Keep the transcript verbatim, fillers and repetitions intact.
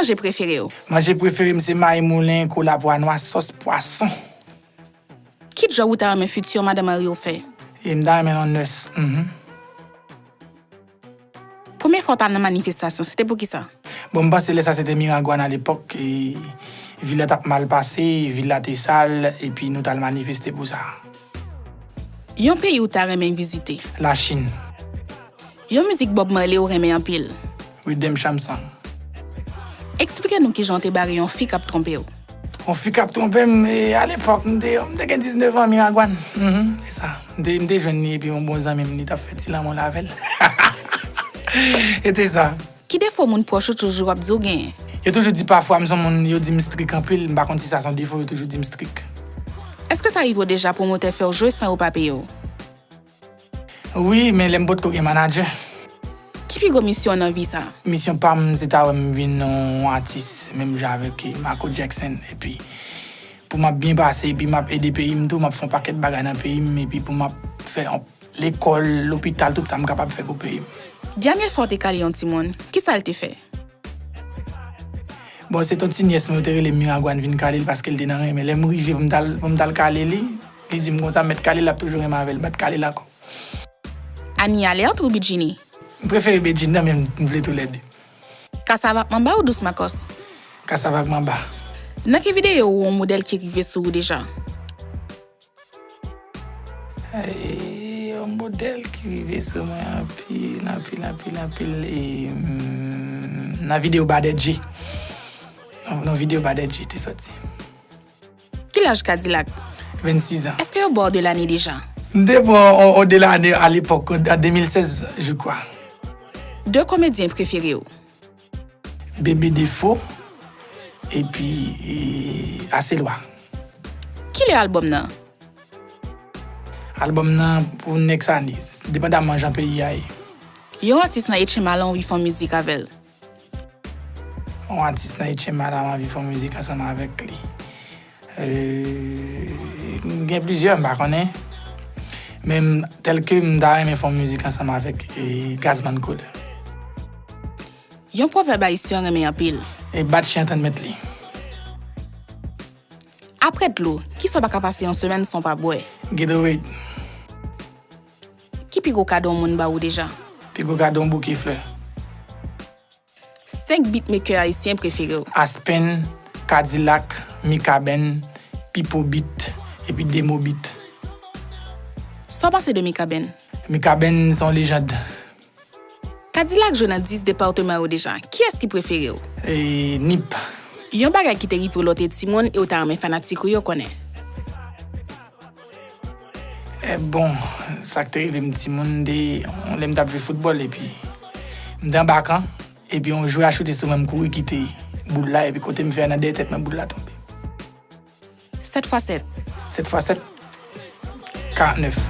Manje prefere w? Manje prefere m se mayi moulen, kola pwa nwa, sòs pwason. Ki djòb ou ta renmen fiti madanm mari w fè? E m ta renmen l yon nurse. Mhm. Premye fwa w t al nan manifestasyon, se te pou ki sa? Bon, m panse lè sa se te Miragwàn alepòk, e vil la t ap mal pase, vil la te sal, epi nou t al manifeste pou sa. Yon peyi ou ta renmen vizite? Lachin. Yon mizik Bob Marley ou renmen anpil? Redemption Song. Eksplike nou kijan w te bare yon fi k ap twonpe w. Yon fi k ap twonpe m, e, alepòk, m te, m te gen diznèf an, Miragwàn. Mhm, se sa. M te, m te jwenn li, epi yon bon zanmi m, li t ap fè ti lanmou l avè l. E te sa. Ki defo moun pwòch ou toujou ap di w genyen? Yo toujou di pafwa m se yon moun, yo di m strik anpil, m pa konn si sa se yon defo, yo toujou di m strik. Èske sa rive w deja pwomotè fè w jwe san yo pa peye w? Wi, men lè m potko gen manadjè. Ki pi gwo misyon w nan vi sa? Misyon pa m, se ta wè m vin yon atis, menm jan avèk Michael Jackson, epi pou m ap byen pase, epi m ap ede peyi m tou, m ap fè yon pakèt bagay nan peyi m, epi pou m ap fè yon lekòl, lopital, tout sa m kapab fè pou peyi m. Dènye fwa w te kale yon timoun, ki sa l te fè? Bon, se t on ti nyès mwen, yo te rele m Miragwàn vin kale l paske l te nan renmen. Lè m rive pou m t al, pou m t al kale li, li di m konsa, m mèt kale l, l ap toujou renmen avè l, m pa t kale l ankò. Anie Alerte ou Bedjine? M prefere Bedjine nan, men m vle toulède. Kasava ak manba ou dous makòs? Kasava ak manba. Nan ki videyo ou wè yon modèl ki rive sou ou deja? E, yon modèl ki rive sou mwen anpil, anpil, anpil, anpil, e, mm, nan videyo Badèdje. Nan, nan videyo Badèdje te sòti. Ki laj Kadilak? Vennsis an. Èske yo ba w de lane deja? M te pran on, on de lane alepòk, an de mil sèz, je crois. De komedyen prefere w? Bebe Defo, epi, e, Aselwa. Kilè albòm nan? Albòm nan pou next ane, depandamman jan peyi a ye. Yon atis nan Etchenma la w anvi fè yon mizik avè l? Yon atis nan Etchenma la m anvi fè yon mizik ansanm avèk li. E, m gen plizyè, m pa konnen. Men m, tèlke m ta renmen fè yon mizik ansanm avèk, e, Gazman Code. Yon pwovèb ayisyen w renmen anpil? E bat chen antann mèt li. Apre dlo, kisa w pa ka pase yon semèn san w pa bwè? Gatorade. Ki pi gwo kado yon moun ba w deja? Pi gwo kado yon bouke flè. Senk beatmaker ayisyen prefere w? Aspen, Kadilak, Mikaben, Pipo Beat, epi Demo Beat. Sa w panse de Mikaben? Mikaben se yon lejand. Kadilak jwe nan dis depatman yo deja. Kiyès ki prefere w? E, Nip. Yon bagay ki te rive w lè w te timoun e w ta renmen fanatik ou yo konnen? E bon, sa k te rive m timoun, m te, lè m t ap jwe foutbòl, epi m te anba kan, epi yon jwè a choute sou mwen, m kouri kite boul la, epi kote m fè a nan dèyè tèt mwen, boul la tonbe. Sèt fwa sèt. Sèt fwa sèt, karannèf.